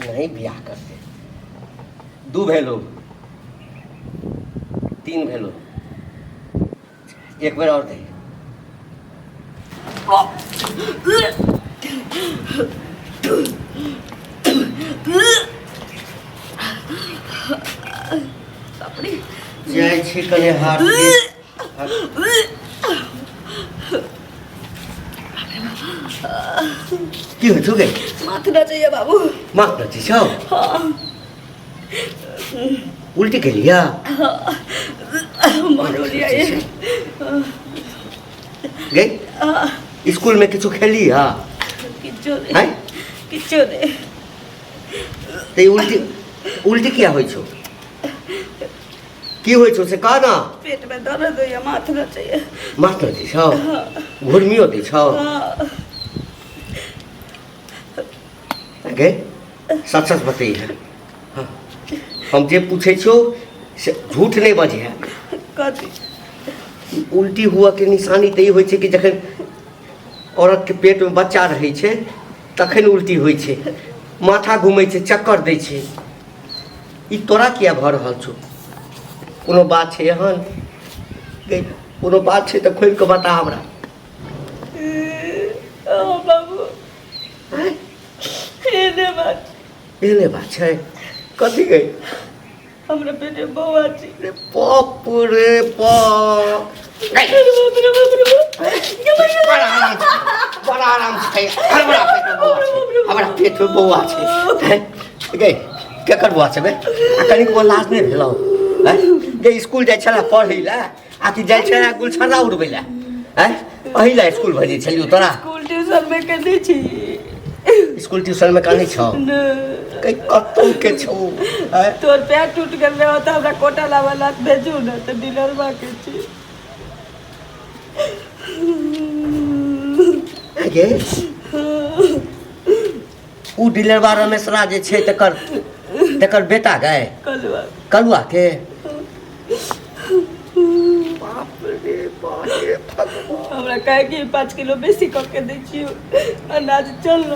नहीं बियाह करते। 2 भेलो, 3 भेलो, एक बेर और दे। जाइ छी कने हाथ की होइ छौ गे? माथ नचैया बाबू। माथ नचै छौ? उल्टी केलिया? गे स्कूल में किछु खेली हा? किछु नहि, किछु नहि। ते उल्टी उल्टी किया होइ छौ? की होइ छौ से कह ना। पेट में दर्द होइया, माथ नचैया। माथ नचै छौ? घुर्मियो दै छौ? गे सच सच बतैहे, हाँ। हम जे पूछै छियौ से झूठ नहि बजिहे। कथी? उल्टी हुअ के निशानी तऽ ई होइ छै कि जखन औरत के पेट में बच्चा रहै छै तखन उल्टी होइ छै, माथा घूमै छै, चक्कर दै छै। ई तोरा किया भऽ रहल छौ? कोनो बात छै एहन? कोनो बात छै तऽ खोलि कऽ बता हमरा। बाबू एहने बात, एहने बात छै। कथी गई? हमरा पेटे बौआ छै। रे बाप रे बाप, बड़ा आराम, बड़ा आराम छै। हमरा पेट में बौआ छै, हमरा पेट में बौआ छै। गई केकर बौआ छै बे? आ कनिक वो लाज नहि भेलौ गे? स्कूल जाइ छला पढ़ै लए आ कि जाइ छला गुलछर्रा उड़बै लए? आँय, एहि लए स्कूल भेजै छलियौ तोरा? स्कूल ट्यूशन में कने छी। स्कूल ट्यूशन में कने छौ? नहि। कतौ के छौ? आँय? तोर पैर टूट गेल रहे तऽ हमरा कोटा लाबऽ ला भेजू ने तऽ डीलरवा के छी। गे उ डीलरवा रमेशरा जे छै तकर तकर बेटा गए? कलुआ। कलुआ के? बाप रे बाप रे भगवान। हमरा काहे कि 5 किलो बेसी कऽ के दै छियौ अनाज, चल न।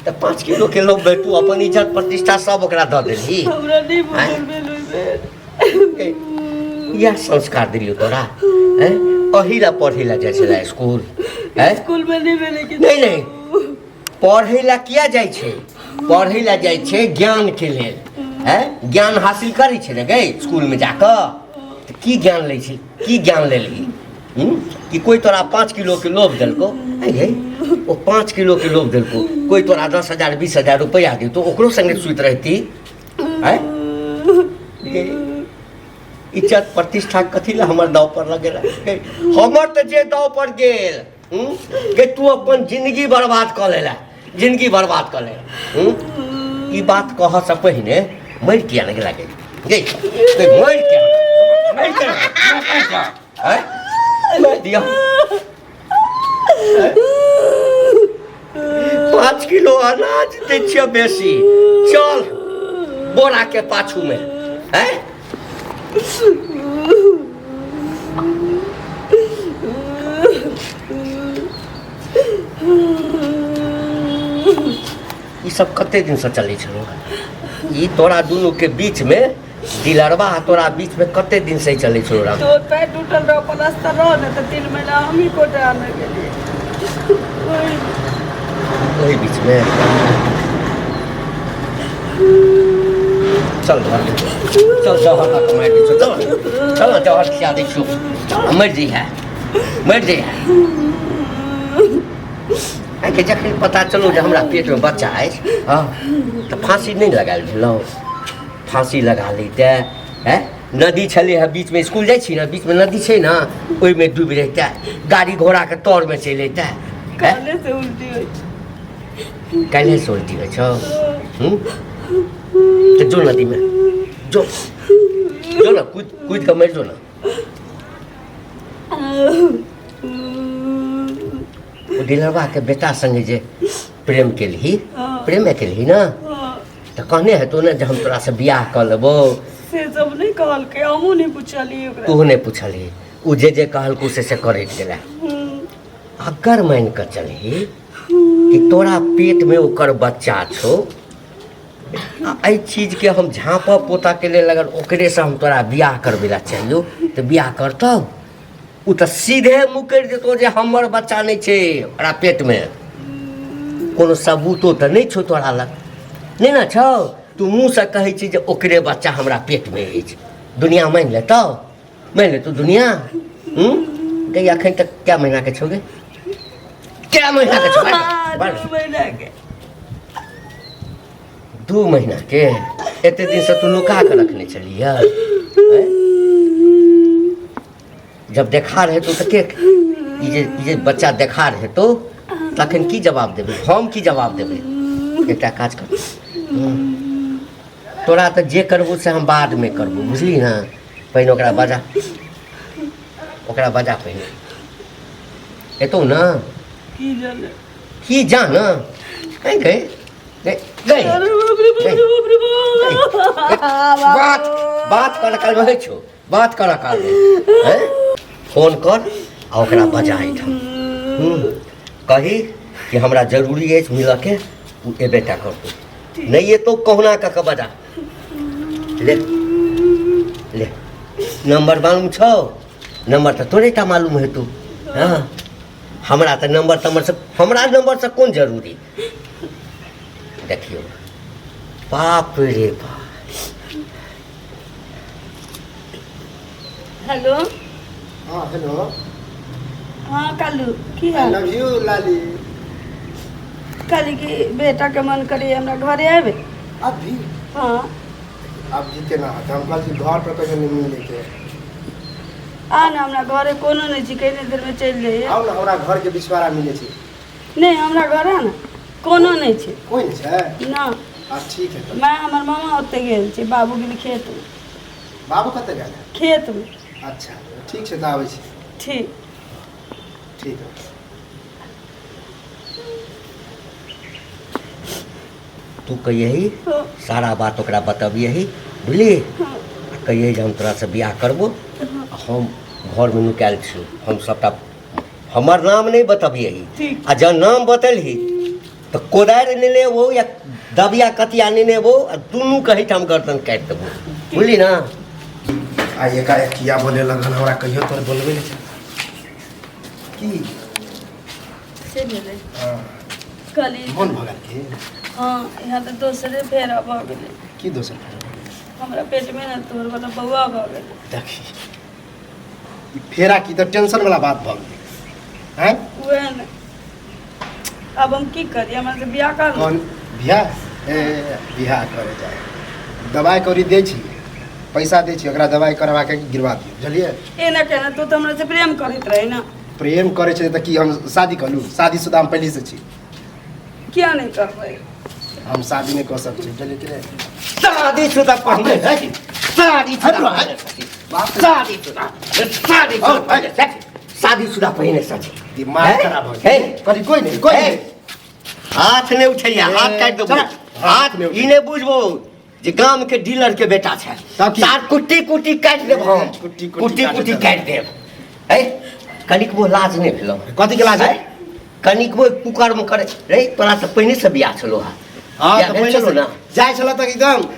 तऽ 5 किलो के लोग तू अपन इज्जत प्रतिष्ठा सब ओकरा दऽ देलही? हमरा नहि बुझल भेल ओहि बेर। इएह संस्कार दिलियौ तोरा? हैं, अही ला पढ़ै ला जाइ छलै स्कूल? हैं? स्कूल में नहि भेलै कि। नहि नहि, पढ़ै ला किया जाइ छै? पढ़ै ला जाइ छै ज्ञान के लेल। हैं, ज्ञान हासिल करै छै ने गै स्कूल में जाकऽ? तऽ की ज्ञान लै छै? की ज्ञान लेलही? हम्म? कि कोई तोरा 5 किलो के लोभ देलको? है गे, ओ 5 किलो के लोभ देलको, कोई तोरा 10,000 20,000 रुपया देतो, ओकरो संगे सुति रहती? हैं गे, इज्जत प्रतिष्ठा कथी ला हमर दाव पर लगेला? गे, हमर तऽ जे दाव पर गेल। हम्म? गे तू अपन जिंदगी बर्बाद कऽ लेला, जिंदगी बर्बाद कऽ लेला। हम्म? ई बात कहऽ से पहिने मरि किया नहि गेला गे? गे गे, मरि किया नहि? मरि किया नहि? मरि किया? आँय? मारि दिअ। 5 किलो अनाज दै छियै बेसी, चल बोरा के पाछू में। हैं, ई सब कते दिन से चलै छलो ई तोरा दुनू के बीच में? दिलरबा आ तोरा बीच में कते दिन से चलै छलो राम? तोर पैर टूटल रहो, प्लास्टर रहो ने, तऽ 3 महीना हमही कोटा आने गेलियै ओहि बीच में। चल घर ले चल, जहर लऽ कऽ मारि दै छौ। चल चल ने, जहर खिया दै छियौ, चल, मरि जइहे, मरि जइहे। आइके जखन पता चलू जे हमरा पेटमे बच्चा अछि, हँ, तऽ फाँसी नहि लगायल भेलौ? फाँसी लगा लैते। हैं, नदी छलै हँ बीचमे, स्कूल जाइ छी ने, बीचमे नदी छै ने, ओहिमे डूबि रहिते, गाड़ी घोड़ाके तरमे चलि अयतै। काल्हे से उल्टी होइ छै। काल्हि से उल्टी होइ छौ? हूँ, तऽ जो नदीमे, जो जो ने, कूद कूदि कऽ मरि जो ने। ओ डिलरबाके बेटा संगे जे प्रेम केलही, प्रेमे केलही ने? तऽ कहने हेतौ ने जे हम तोरासँ बियाह कऽ लेबौ? से सब नहि कहलकै, हमहूँ नहि पुछलियै ओकरा। तू नहि पुछलही, ओ जे जे कहलकौ से से करैत गेलै। अगर मानि कऽ चलही कि तोरा पेटमे ओकर बच्चा छौ आ एहि चीजके हम झाँपऽ पोतऽके लेल अगर ओकरेसँ हम तोरा बियाह करबै लए चाहियौ तऽ बियाह करतौ ओ तऽ सीधे मुकरि जेतौ जे हमर बच्चा नहि छै ओकरा पेटमे कोनो सबूतो तऽ नहि छौ तोरा लग नहि ने छौ तू मुँहसँ कहै छी जे ओकरे बच्चा हमरा पेटमे अछि दुनिया मानि लेतौ मानि लेतौ दुनिया हूँ गई एखन तक कए महीनाके छौ गे कए महीनाके छौ 2 महीनाके। 2 महीनाके। एते दिनसँ तू नुका कऽ रखने छलियै? जब देखा रहे तो के ई जे बच्चा देखा रहे तो तखन की जवाब देबै हम? की जवाब देबै? एकटा काज कर, तोरा तऽ जे करबो से हम बादमे करबो, बुझली ने? पहिने ओकरा बजा, ओकरा बजा पहिने। एतौ ने? की जाने। की जान? गई गई गई गई। अरे बाप रे बाप रे बाप रे बाप। बात बात कर काल रहै छौ, बात कर काल हैं? फोन कर आ ओकरा बजा एहिठाम। कही कि हमरा जरूरी अछि मिलऽके। ओ एबे टा करतौ, नहि एतौ कहुना कऽ कऽ बजा। ले ले, नंबर मालूम छौ? नंबर तऽ तोरे टा मालूम हेतौ। हँ, हमरा तऽ नंबर तम्बर से, हमरा नंबर से कोन जरूरी? देखियौ, बाप रे बाप। हेलो। हाँ, हेलो। हाँ कालू, की आई हाल? लव you लाली। कहली कि बेटाके मन करी हमरा घरे आबे। अभी? हाँ। अभी केना होतै? हम कहै छी घर पर कहियो नहि मिलै के। आ ने हमरा घरे, कोनो नहि छी, कने देरमे चलि जाइए। आउ ने, हमरा घरके बिछवाड़ा मिलै छै। नहि, हमरा घर आ ने, कोनो नहि छै। कोइ नहि छै? ना। आ ठीक है तऽ। माय हमर मामा ओतऽ गेल छै, बाबू गेल खेतमे। बाबू कतऽ गेल? खेतमे। अच्छा, ठीक छै तऽ आबै छी। ठीक। ठीक है। तू कहियही सारा बात ओकरा बतबियही, बुझली? आ कहियही जे हम तोरासँ बियाह करबो आ हम घरमे नुकायल छी। हम सबटा हमर नाम नहि बतबियही। ठीक। आ जँ नाम बतेलही तऽ कोदारि नेने अबो या दबिया कतिया नेने अबो आ दुनू के एहिठाम गर्दन काटि देबो, बुझली ने? आ एकाएक किया बोले लगल? हमरा कहियो तोर बोलबे नहि छै की? से भेलै। हाँ। कहली मन भऽ गेल की? हाँ, यहाँ तऽ दोसरे फेरा भऽ गेलै। की दोसर फेर? हमरा पेटमे ने तोहर वाला बौआ भऽ गेलै। देखी, ई फेरा की तऽ टेंशन वाला बात भऽ गेलै, आँय? उएह ने, आब हम की करी? हमरा से बियाह कर। कौन बियाह? ए, बियाह करे जाए, दवाइ कौड़ी दै छी, पैसा दै छी, ओकरा दवाइ करवा के गिरवा दियौ, बुझलियै? एना केना? तू तऽ हमरा से प्रेम करैत रहे ने। प्रेम करै छै तऽ की हम शादी करू? शादीशुदा हम पहिलेसँ छी। किया नहि करबै? हम शादी नहि कऽ सकै छी, बुझलियै कि नहि? शादीशुदा पहिने सची, शादीशुदा पहिने सची, शादीशुदा, शादीशुदा पहिने सची, शादीशुदा पहिने सची। दिमाग खराब भऽ गेल। करी कोइ नहि, कोइ नहि। हाथ नहि उठैया, हाथ काटि देबो। चल। हाथ ई नहि बुझबो जे गाम के डीलर के बेटा छै। तब की? तार कुट्टी कुट्टी काटि देब हम। कुट्टी कुट्टी कुट्टी कुट्टी काटि काटि देब। है, कनिकबो लाज नहि भेलौ? कथी के लाज है? कनिकबो कुकर्म करे रे, तोरा तऽ पहिने से बियाह छलो हा। हाँ। बियाह तऽ भेल पहिले छलौ से ने? जाइ छल तऽ एकदम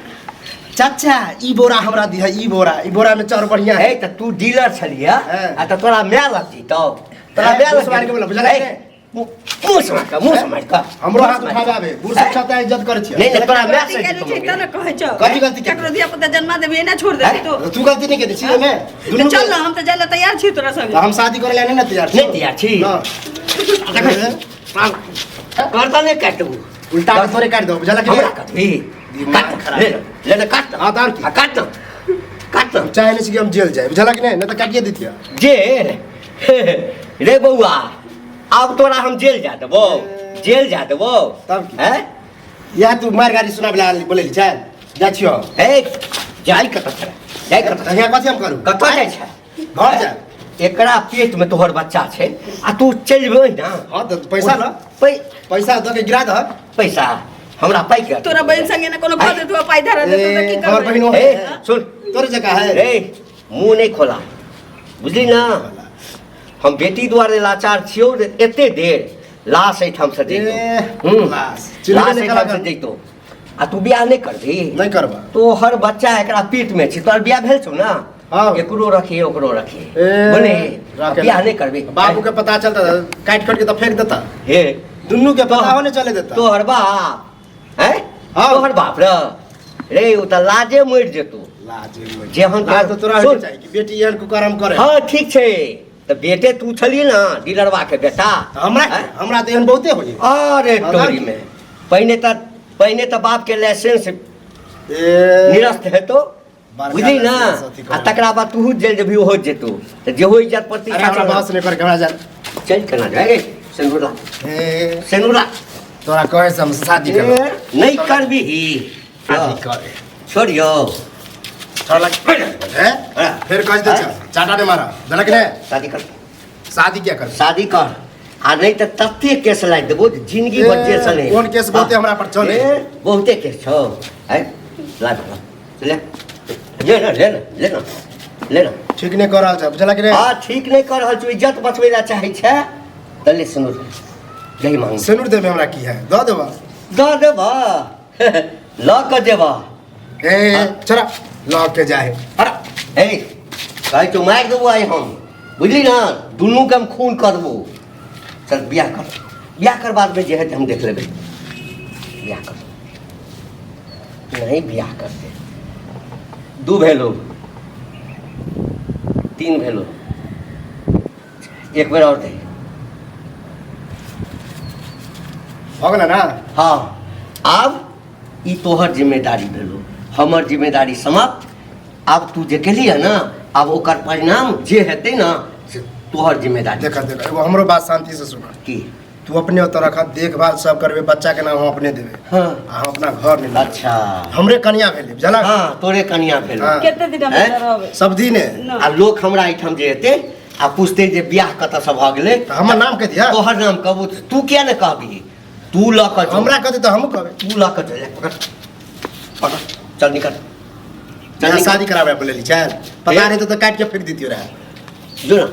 चाचा, ई बोरा हमरा दिह, ई बोरा, ई बोरा में चाउर बढ़िया है। हे, तऽ तू डीलर छलियै हाँ। आ तऽ तोरा माय लग जैतौ, तोरा हे, माय लग मुँह मारि के बोला, बुझलक हे, ने? मुँह से मारि कऽ, मुँह से मारि कऽ। हमरो हाथ मुँह से मारि उठाबे आबे, बूढ़ सब छता इज्जत करै छियै। नहि नहि, तोरा माय गलती से केने जैतौ। छी तब ने कहै छौ। कथी गलती केने? ककरो धिया पुता जन्मा देबही, एना छोड़ देबही तू? तू गलती नहि केने छी एहिमे। तऽ दुनू चल ने, हम तऽ जाय लए तैयार छी तोरा संगे। तऽ हम शादी करै लए नहि ने तैयार छी। नहि तैयार छी? ना। गर्दन नहि काटि देबू। उल्टा के तोरे काटि देबो, बुझलक कि हमरा नहि? काटबी? दिमाग काट खराब। ले ले ले, काट। हाँ, तऽ आओर की? आ, काट न, काट न। चाहे नहि छी कि हम जेल जाए, बुझलक कि नहि? नहि तऽ काटिए दितियै। जेल रे बौआ, आब तोरा हम जेल जा देबो, जेल जा देबो। तब की? हैं? इएह तू मारि गाड़ी सुनाबै लए बोलेली? चल जाइ छियौ। हे, जाइ कतऽ छै? जाइ कतऽ? तऽ हियाँ कथी हम करू? कतऽ जाइ छै? घर जाए। एकरा पेट में तोहर बच्चा छै आ तू चलि जेबही ने? हाँ तऽ पैसा ल। पैसा दऽ के गिरा दह। पैसा हमरा पाइ के? तोरा बहिन संगे ने कोनो कह देतौ, पाइ धरा देतौ तऽ की ए, हमर करबै? बहिन हे, सुन। तोरे जकाँ है। रे, मुँह नहि खोला, बुझली ना? हम बेटी दुआरे लाचार छियौ रे एते देर। लाश एहिठाम से जैतो। ए, लाश। चिन्हबे लाश नहि एहिठाम से करब। जैतो आ तू बियाह नहि करबही? नहि करबा। तोहर बच्चा एकरा पेट में छै, तोहर बियाह भेल छौ ना? हाँ। एकरो रखिए ओकरो रखिए। ए, बोले राखे। बियाह नहि करबी? बाबू के पता चलता काटि काटि के तऽ फेंक देता। हे, दुनू के पता होने चले देता। तोहर बाप हैं? हाँ। तोहर बाप र रे ओ तऽ लाजे मरि जेतौ। लाजे मरि। जेहन लाज तऽ तोरा सुन। होइके चाही कि बेटी एहन कुकर्म करे। हाँ ठीक छै, तऽ बेटे तू छली ना डीलरवा के बेटा। तऽ हमरा हैं? हमरा तऽ एहन बहुते होइए। अरे हाँ, टोरी में पहिने तऽ बाप के लाइसेंस ए, निरस्त हेतौ। बड़का बुझली ना? लाइसेंस अथी आ करबै। तकरा बाद तूहू जेल जेबही, ओहो जेतौ, तऽ जेहो इज्जत अरे प्रतिष्ठा हमरा छौ ना। बहस नहि कर, हमरा जा। चल केना जाय गे, सिन्दूर ला। ए, सिन्दूर ला। तोरा कहे से हम शादी करब। नहि करबीही? शादी करे। छोड़ियौ। छोड़ हे, फेर कह दे चाटा ने मारा देलक ने। शादी कर। शादी क्या कर? शादी कर आ नहि तऽ तते केस लागि देबो जे जिंदगी भर जेल से नहि। कोन केस? बहुते हमरा पर चले। ए, बहुते केस छौ। है ला ला, ले ले ना, ले ना, ले ना, ले ना। ठीक नहि कऽ रहल छै, बुझलक ने? हाँ ठीक नहि कर रहल छौ, इज्जत बचबै लए चाहै छै तऽ ले सिन्दूर दही मांग। सिनुर देबै? हमरा की है, दऽ देबऽ। दऽ देबऽ, लऽ कऽ जेबऽ। ए छोड़ा, लऽ के जाए अरे। ए कहै छौ मारि देबो आइ हम, बुझली ना? दुनूके हम खून कर देबो। चल बियाह कर, बियाह कर, बादमे जे हेतै हम देख लेबै। बियाह कर। नहीं बियाह करते। दू भेलो, तीन भेलो, एक बेर और दे। भऽ गेलै ना? हाँ, आब ई तोहर जिम्मेदारी भेलो, हमर जिम्मेदारी समाप्त। आब तू जे केली है ना, आब ओकर परिणाम जे हेतै ना से तोहर जिम्मेदारी। देख देख, एगो हमरो बात शांति से सुन। की? तू अपने ओतऽ रख, देखभाल सब करबे, बच्चा के नाम हम अपने देबै। आ हम अपना घर नहि लेबै। अच्छा। हमरे कनिया भेलै, बुझलक? हाँ, तोरे कनिया भेल। हाँ। कते दिन हम हैं? एतऽ रहबै? सब दिन। ना। आ लोक हमरा एहिठाम जे हेतै आ पूछतै जे बियाह कतऽ से भऽ गेलै? तऽ हमर नाम कह दिया। तोहर नाम कहबू? तू किया ने कहबी? तू लऽ कऽ जो। हमरा कहते तऽ हमहूँ कहबै। तू लऽ कऽ चल, पकड़ पकड़, चल निकल, चल यहाँ निकल। शादी कराबे बोलेली, चल। पता ए? नहीं तो काटि के फेंक दितियो रहे। जो ना।